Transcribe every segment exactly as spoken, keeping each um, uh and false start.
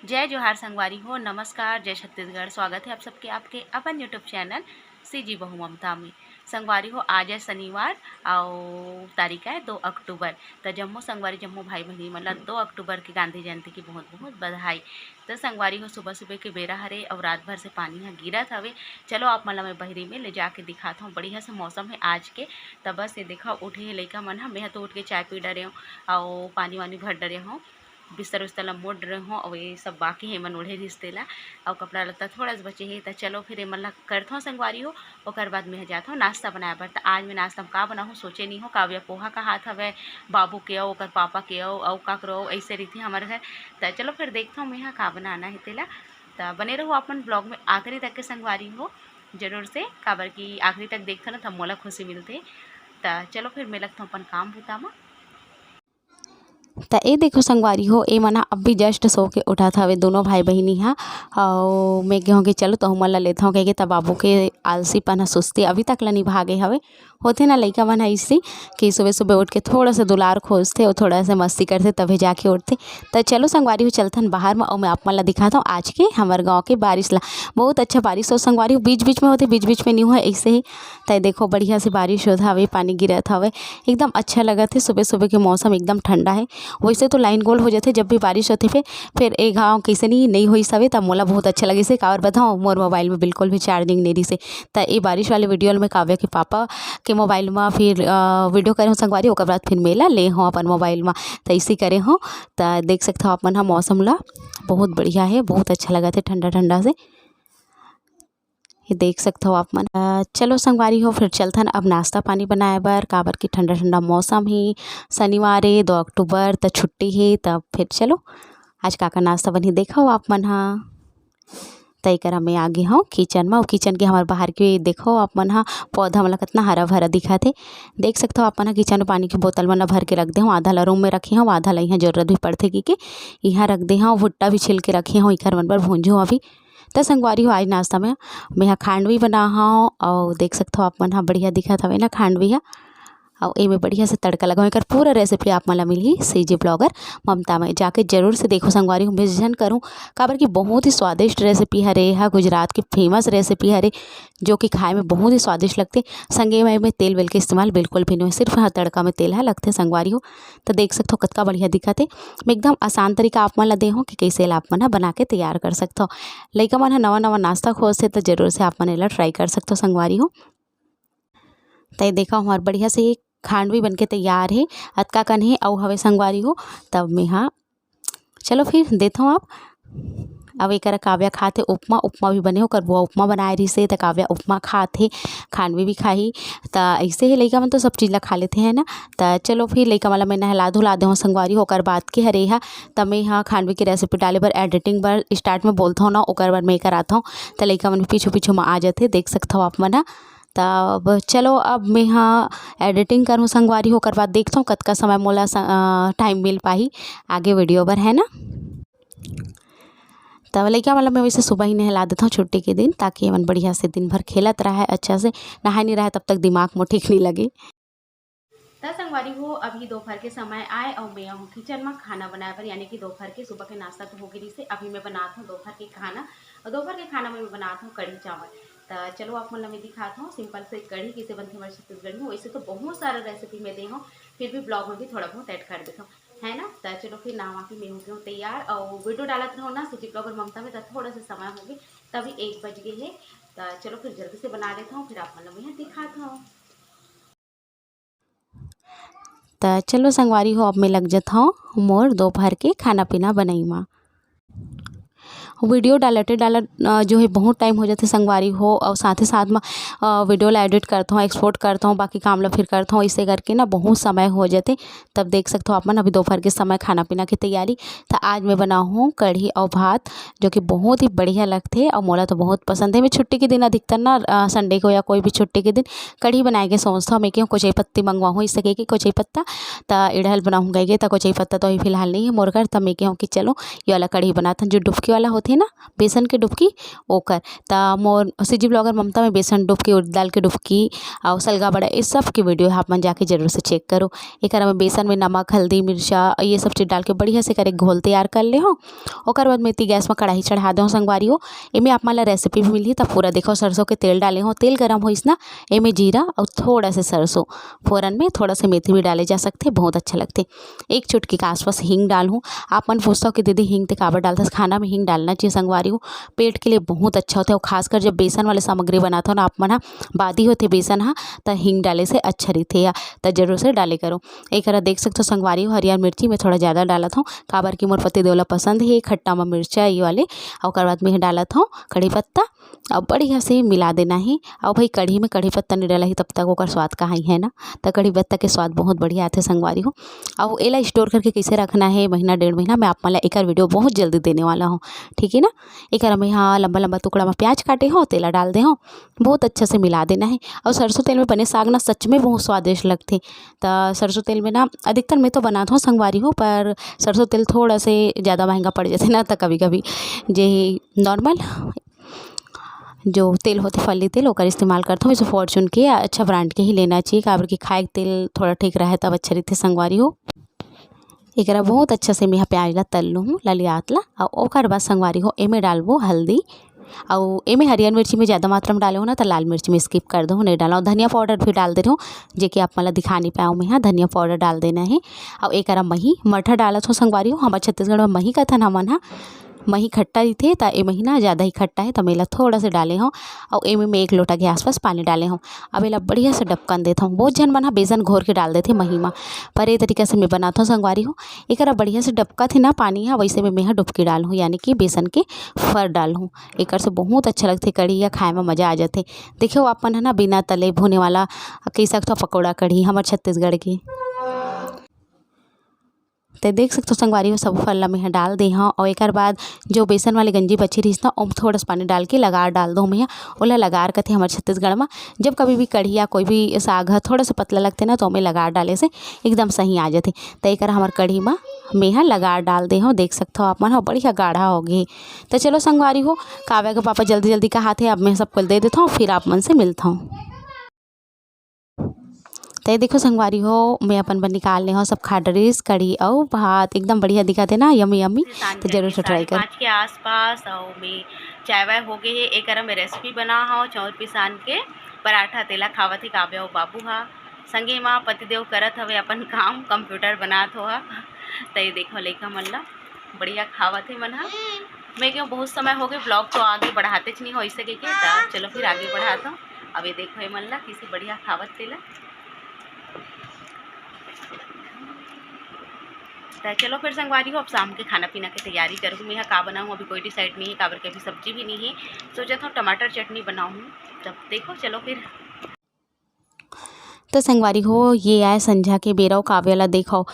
जय जोहार संगवारी हो, नमस्कार, जय छत्तीसगढ़। स्वागत है आप सबके आपके अपन YouTube चैनल सीजी बहू ममता में। संगवारी हो, आज है शनिवार और तारीख है दो अक्टूबर। तो जम्मो संगवारी, जम्मो भाई बहनी मन ला दो अक्टूबर के गांधी जयंती की बहुत बहुत बधाई। तो संगवारी हो, सुबह सुबह के बेरा हरे और रात भर से पानी ह गिरत हवे। चलो आप मन ला मैं बहरी में ले जाके दिखात हूँ। बढ़िया से मौसम है आज के। तो बस ये देखा, उठे है लइका मन ह, मैं ह तो उठ के चाय पी डरे हूँ और पानी वानी भर डरे हूँ। बिस्तर उस्तर ला मोड़ रहे हो और ये सब बाकी है, एमन ओढ़े रिहिस तेला और कपड़ा लत्ता थोड़ा सा बचे है। तो चलो फिर एमन ला करथो संगवारी हो, ओकर बाद मैं जात हूँ नाश्ता बनाए बर। तो आज मैं नाश्ता में का बनाहूँ सोचे नहीं हो। काव्या पोहा का हाथ हवे, बाबू के अउ ओकर पापा के अउ अउ काकरो अउ ऐसे रीति हमारे घर। तो चलो फिर देखथो मैं हा का बनाना है तेला। तो बने रहो अपन ब्लॉग में आखिरी तक के संगवारी हो, जरूर से, काबर कि आखिरी तक देखथो ना तब मोला खुशी मिलते। तो चलो फिर मैं लगता हूँ अपन काम बुता में। त ए देखो संगवारी हो, ए मन ह अभी just सो के उठत हवे, दोनों भाई बहिनी ह। अउ मैं कहूँ कि चलो तहु मन ल लेथव कहिके, त बाबू के आलसीपन ह, सुस्ती अभी तक ल निभा गे हवे। होथे ना लइका मन ह अइसे कि सुबह सुबह उठ के थोड़ा सा दुलार खोजथे अउ थोड़ा सा मस्ती करथे, तभे जाके उठथे। त चलो संगवारी हो, चलथन बाहर म अउ मैं आप मन ल दिखात हव आज के हमर गाँव के बारिश ला। बहुत अच्छा बारिश हो संगवारी हो, बीच बीच में होथे, बीच बीच में नहीं होय, ऐसे ही। त देखो बढ़िया से बारिश होत हवे, पानी गिरत हवे, एकदम अच्छा लगत हे। सुबह सुबह के मौसम एकदम ठंडा है। वैसे तो लाइन गोल हो जाथे जब भी बारिश होथे, फिर फिर ए घाव कैसे नहीं नहीं होइस हवे, तब मोला बहुत अच्छा लगिस हे। काबर बताओ, मोर मोबाइल में बिल्कुल भी चार्जिंग नहीं रहिस हे। त ए बारिश वाले वीडियो में काव्या के पापा के मोबाइल में फिर अ, वीडियो करे हो संगवारी, ओकर बाद फिर मेला ले हो अपन मोबाइल में। त इसी करे हो, त देख सकत हो आप मन ह मौसम ला, बहुत बढ़िया है, बहुत अच्छा लगत हे ठंडा ठंडा से। ये देख सकत हो आप मन। अ, चलो संगवारी हो, फिर चलथन अब नाश्ता पानी बनाए बर, काबर कि ठंडा ठंडा मौसम हे। शनिवार ए, दो अक्टूबर, त छुट्टी हे, त फिर चलो आज का का नाश्ता बनही देखो आप मन ह। त एकर में आगे हूँ किचन में, अउ किचन के हमारे बाहर के देखो आप मन ह, पौधा मन ला कितना हरा भरा दिखत हे। देख सकत हो आप मन ह, किचन में पानी के बोतल मन ला भर के रख दे हूँ, आधा ला रूम में रखे हूँ, आधा ला यहाँ जरूरत भी पड़थे कि के यहाँ रख दे हूँ। भुट्टा भी छिल के रखे हूँ, इकर मन बर भूंजू अभी। त संगवारी हो, आज नाश्ता में मैं ह खांडवी बना हव, अउ देख सकत हो आप मन ह, बढ़िया दिखत हवे ना खांडवी ह। अउ एमे बढ़िया से तड़का लगाओ। एकर पूरा रेसिपी आप मन ला मिलही सीजी ब्लॉगर ममता में, जाके जरूर से देखो संगवारी हो। मिस झन करूँ, काबर कि बहुत ही स्वादिष्ट रेसिपी हरे, एहा गुजरात के फेमस रेसिपी हरे, जो कि खाए में बहुत ही स्वादिष्ट लगथे। संगे में एमे तेल वेल के इस्तेमाल बिल्कुल भी नहीं, सिर्फ हाँ तड़का में तेल ह लगथे संगवारी हो। त देख सकत हो कतका बढ़िया दिखत हे। मैं एकदम आसान तरीका आप मन ला दे हूँ कि कैसे एला आप मन ह बना के तैयार कर सकत हो। लइका मन ह नवा नवा नाश्ता खोजथे, त जरूर से आप मन एला ट्राई कर सकत हो संगवारी हो। त ये देखा, हमार बढ़िया से खांडवी बन के तैयार हे। अतका कन हे अउ हवे संगवारी हो, तब मैं हा, चलो फिर देथव आप। अब एकर काव्या खात हे उपमा, उपमा भी बने, ओकर बुआ उपमा बनाए रहिस हे, त काव्या उपमा खात हे, खांडवी भी खाही। त ऐसे ही लइका मन तो सब चीज ला खा लेथे, है ना। त चलो फिर लइका मन ला मैं नहला धुला देहूँ संगवारी हो, ओकर बाद के हरे हा। त मैं हा खांडवी के रेसिपी डाले बर, एडिटिंग बर स्टार्ट में बोलथव ना, ओकर बर मैं एकर आथव। त लइका मन पीछू पीछू में आ जाथे, देख सकथव आप मन हा। तब चलो, अब मैं हा एडिटिंग करहूँ संगवारी हो, ओकर बाद देखथव कतका समय मोला स-, अ, टाइम मिल पाही आगे वीडियो बर, है ना। तब लइका मन ला मैं वैसे सुबह ही नहला देथव छुट्टी के दिन, ताकि एमन बढ़िया से दिन भर खेलत रहय, अच्छा से नहाए नहीं रहय, तब तक दिमाग मोर ठीक नहीं लगे। त संगवारी हो, अभी दोपहर के समय आए अउ मैं आहूँ किचन म खाना बनाए बर, यानी कि दोपहर के, सुबह के नाश्ता तो हो गे रहिस हे, अभी मैं बनात हूँ दोपहर के खाना। अउ दोपहर के खाना में मैं बनात हूँ कढ़ी चावल। त चलो आप मन ला मैं दिखात हूँ सिंपल से कढ़ी कैसे बनथे हमारे छत्तीसगढ़ी में। वैसे तो बहुत सारा रेसिपी मैं दे हूँ, फिर भी ब्लॉग में भी थोड़ा बहुत ऐड कर देत हूँ, है ना। त चलो फिर नहावा के मैं हो गई हूँ तैयार, अउ वीडियो डालत रहूँ ना सीजी ब्लॉगर ममता में, त थोड़ा सा समय हो गए, तभी एक बज गए है। त चलो फिर जल्दी से बना लेता हूँ, फिर आप मन ला मैं दिखात हूँ। त चलो संगवारी हो, अब मैं लग जात हूँ मोर दोपहर के खाना पीना बनई मा। वीडियो डालते डालत, अ, जो है बहुत टाइम हो जाथे संगवारी हो, अउ साथ ही साथ में, अ, वीडियो ला एडिट करत हूँ, एक्सपोर्ट करत हूँ, बाकी काम ला फिर करत हूँ, इसे करके ना बहुत समय हो जाथे। तब देख सकत हो आप मन, अभी दोपहर के समय खाना पीना की तैयारी। त आज मैं बनाहूँ कढ़ी अउ भात, जो कि बहुत ही बढ़िया लगथे अउ मोला तो बहुत पसंद है। मैं छुट्टी के दिन अधिकतर ना, अ, संडे को या कोई भी छुट्टी के दिन कढ़ी बनाए के सोचथव। मैं केहूँ कोचई पत्ती मंगवाहूँ, इससे कहिके कोचई पत्ता, त इड़हल बनाहूँ कहिके, त कोचई पत्ता तो अभी फिलहाल नहीं है मोर घर। त मैं केहूँ कि चलो, ये वाला कढ़ी बनाथन, जो डुबकी वाला लगथे ना बेसन के डुबकी, ओकर। त मोर CG vlogger ममता में बेसन डुबकी, उड़द दाल के डुबकी अउ सलगा बड़ा, ये सब के video आप मन जाके जरूर से check करो। एकरा में बेसन में नमक, हल्दी, मिर्चा, ये सब चीज़ डाल के बढ़िया से करे घोल तैयार कर ले हो। ओकर बाद मैं इतनी गैस में कढ़ाई चढ़ा दे हो संगवारी हो। एमे आप मन ला recipe भी मिलही, त पूरा देखो, सरसों के तेल डाले हो, तेल गरम होइस ना, एमे जीरा अउ थोड़ा से सरसों, फोरन में थोड़ा से मेथी भी डाले जा सकथे, बहुत अच्छा लगथे। एक चुटकी के आसपास हींग डालहूँ। आप मन पूछथव कि दीदी हींग ते काबर डालथस, खाना में हींग डालना चाहिए संगवारी हो, पेट के लिए बहुत अच्छा होथे। और खासकर जब बेसन वाले सामग्री बनाथो ना आप मन ह, बादी होथे बेसन ह, त हींग डाले से अच्छा रहिथे या त जरूर से डाले करो। एकरा देख सकथो संगवारी हो, हरियर मिर्ची में थोड़ा ज़्यादा डालत हूँ, काबर कि मोर पति देव ला पसंद हे खट्टा म मिर्चा ये वाले। और ओकर बाद में डालत हूँ कढ़ी पत्ता, और बढ़िया से मिला देना है। और भाई कढ़ी में कढ़ी पत्ता नहीं डाला ही तब तक ओकर स्वाद कहाँ ही है ना, तो कढ़ी पत्ता के स्वाद बहुत बढ़िया आथे संगवारी हो। और एला store करके कैसे रखना है महीना डेढ़ महीना, मैं आप मन ला एकर video बहुत जल्दी देने वाला हूँ, ठीक है ना। एकर में हाँ लंबा लंबा टुकड़ा में प्याज काटे हो, तेला डाल दे हो, बहुत अच्छा से मिला देना है। और सरसों तेल में बने साग ना सच में बहुत स्वादिष्ट लगथे। त सरसों तेल में ना अधिकतर मैं तो बनात हूँ संगवारी हो, पर सरसों तेल थोड़ा से ज़्यादा महंगा पड़ जाथे ना, त कभी कभी जे normal जो तेल होथे फली तेल ओकर इस्तेमाल करथों। जैसे Fortune के या अच्छा brand के ही लेना चाहिए, काबर कि खाए के तेल थोड़ा ठीक रहे तब अच्छा रहिथे संगवारी हो। एकरा बहुत अच्छा से मेहा प्याज ला तल लूँ हूँ, ललियात ला, और ओकर बाद संगवारी हो एमे डालबो हल्दी, और एमे हरियर मिर्ची में ज़्यादा मात्रा में डाले हो ना तो लाल मिर्च में skip कर दो, नहीं डालो। धनिया powder भी डाल दे रहे हो, जे कि आप मन ला दिखा नहीं पाओ मैं, हाँ धनिया powder डाल देना है। और एकरा मही मठा डालत हो संगवारी हो, हमर छत्तीसगढ़ में मही कथन हमन हा, मही खट्टा रहिथे, त ए मही ना ज़्यादा ही खट्टा हे, त मैं एला थोड़ा से डाले हौं। अउ एमे मैं एक लोटा के आसपास पानी डाले हौं। अब एला बढ़िया से डबकन देथौं। बहुत झन मन ह बेसन घोर के डाल देथे मही म, पर ए तरीका से मैं बनाथौं संगवारी हो। एकरा बढ़िया से डबकत हे ना पानी ह, वइसे में मैं ह डुबकी डालहूँ, यानी कि बेसन के फर डालहूँ। एकर से बहुत अच्छा लगथे कढ़ी, या खाए म मज़ा आ जाथे। देखियो, आप मन ह ना बिना तले भुने वाला कहि सकथव पकौड़ा कढ़ी हमर छत्तीसगढ़ के। ते देख सकथव संगवारी हो, सब फल ला मेंहा डाल दे हव। अउ एकर बाद जो बेसन वाले गंजी बचे रहिस ना, ओम थोड़ा सा पानी डाल के लगार डाल दो मेंहा। ओला लगार कथे हमर छत्तीसगढ़ म। जब कभी भी कढ़ी या कोई भी साग ह थोड़ा सा पतला लगथे ना, तो ओमे लगार डाले से एकदम सही आ जथे। त एकर हमर कढ़ी म मेंहा लगार डाल दे हव। देख सकथव आप मन ह, बढ़िया गाढ़ा हो गे। त चलो संगवारी हो, काव्या के पापा जल्दी जल्दी कहाथे, अब मैं सबको दे देथव, फिर आप मन से मिलथव। त ये देखो संगवारी हो, मैं अपन बर निकाल ले हव सब खा ड्रेस, कढ़ी अउ भात, एकदम बढ़िया दिखत हे ना, yummy yummy। शाम त जरूर से try करो। पाँच के आसपास अउ मैं चाय वाय हो गए हे। एकरा मैं recipe बना हव चाउर पिसान के पराठा, तेला खावत हे काव्या अउ बाबू हा। संगे मा पतिदेव करत हवे अपन काम, computer बनात हो हा। त ये देखो लइका मन ला बढ़िया खावत हे मन ह। मैं क्यों बहुत समय हो गए vlog तो आगे बढ़ातेच नहीं हो ऐसे कहिके, त चलो फिर आगे बढ़ात हव। अब ये देखो ये मन ला किसे बढ़िया खावत तेला। त चलो फिर संगवारी हो, अब शाम के खाना पीना के तैयारी करूँ। मैं यहाँ का बनाऊँ अभी कोई decide नहीं है, काबर के अभी सब्जी भी नहीं है। सोचत हव टमाटर चटनी बनाऊँ। तब देखो चलो फिर। त संगवारी हो, ये आय संझा के बेरा अउ काव्या ला देखव,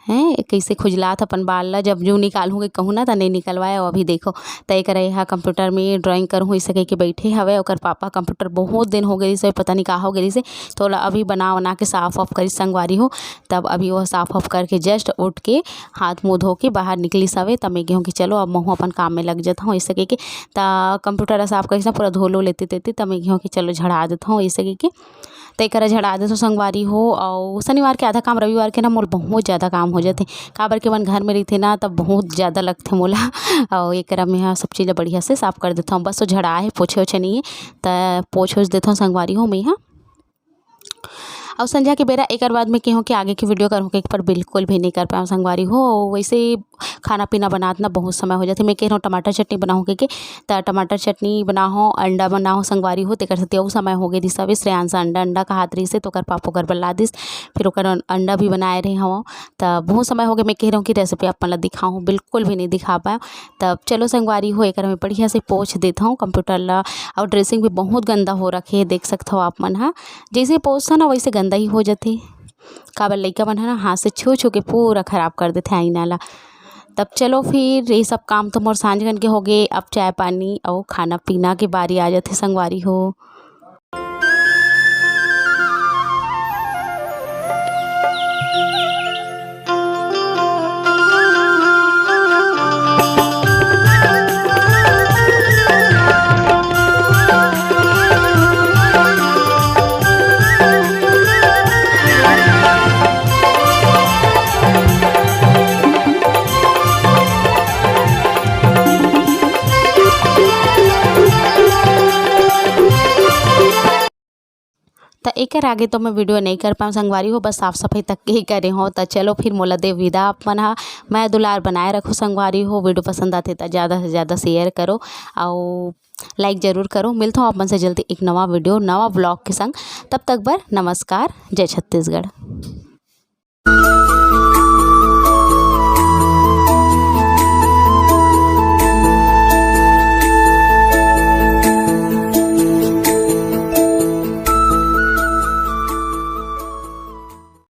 हैं, कइसे खुजलात अपन बाल ला। जब जो निकालहूँ के कहूँ ना, त नइ निकलवाय। अउ अभी देखो, त एकरा एहा computer में drawing करहूँ, अइसे कहिके बइठे हवय। ओकर पापा computer बहुत दिन हो गे रिहिस हवय, पता नइ का हो गे रिहिस हे, त ओला अभी बना वना के साफ वाफ करिस संगवारी हो। तब अभी वो साफ वाफ करके just उठ के हाथ मुँह धो के बाहर निकलिस हवय। त मैं गेहूँ कि चलो, अब महूँ अपन काम में लग जत हौं, अइसे कहिके। त computer ला साफ करिस ना, पूरा धो लो लेते तेते, त मैं गेहूँ कि चलो, झड़ा देत हौं, अइसे कहिके। त एकरा झड़ा देथव संगवारी हो। अउ शनिवार के आधा काम रविवार के ना मोर बहुत ज़्यादा काम हो जाथे, काबर के मन घर में रहिथे ना, तब बहुत ज़्यादा लगथे मोला। अउ एकरा में ह सब चीज़ ला बढ़िया से साफ कर देथव। बस वो झड़ा हे, पोछे ओछे नहीं हे, त पोछ ओछ देथव संगवारी हो मैं ह। अउ संझा के बेरा एकर बाद में केहू के आगे के video करहूँ के, पर बिल्कुल भी नहीं कर पाऊँ संगवारी हो। वैसे खाना पीना बनात ना बहुत समय हो जाथे। मैं कह रहा हूँ टमाटर चटनी बनाहूँ कहिके, त टमाटर चटनी बनाहूँ, अंडा बनाहूँ संगवारी हो, तेकर सेती अउ समय हो गए रिहिस हवे। श्रेयांश अंडा, अंडा कहात रहिस हे, त ओकर पापा ओकर बर ला दिस, फिर ओकर अं-, अंडा भी बनाए रहे हव। त बहुत समय हो गए, मैं कह रहा हूँ कि recipe आप मन ला दिखाऊँ, बिल्कुल भी नहीं दिखा पाए। तब चलो संगवारी हो, एकर मैं बढ़िया से पोछ देत हूँ computer ला, अउ dressing भी बहुत गंदा हो रखे हे, देख सकत हव आप मन ह। जैसे पोछथव ना, वैसे गंदा ही हो जाथे। काबर लइका मन ह ना हाथ से छू छू के पूरा खराब कर देथे आईना ला। तब चलो फिर, ये सब काम तो मोर सांझ गन के हो गए। अब चाय पानी अउ खाना पीना के बारी आ जाथे संगवारी हो। त एकर आगे तो मैं video नहीं कर पाऊँ संगवारी हो, बस साफ सफाई तक के ही करे हों। त चलो फिर मोला दे विदा आप मन हा। मया दुलार बनाए रखो संगवारी हो, video पसंद आथे त ज़्यादा से ज़्यादा share करो, अउ like जरूर करो। मिलथों आप मन से जल्दी एक नवा video, नवा vlog के संग। तब तक बर नमस्कार, जय छत्तीसगढ़।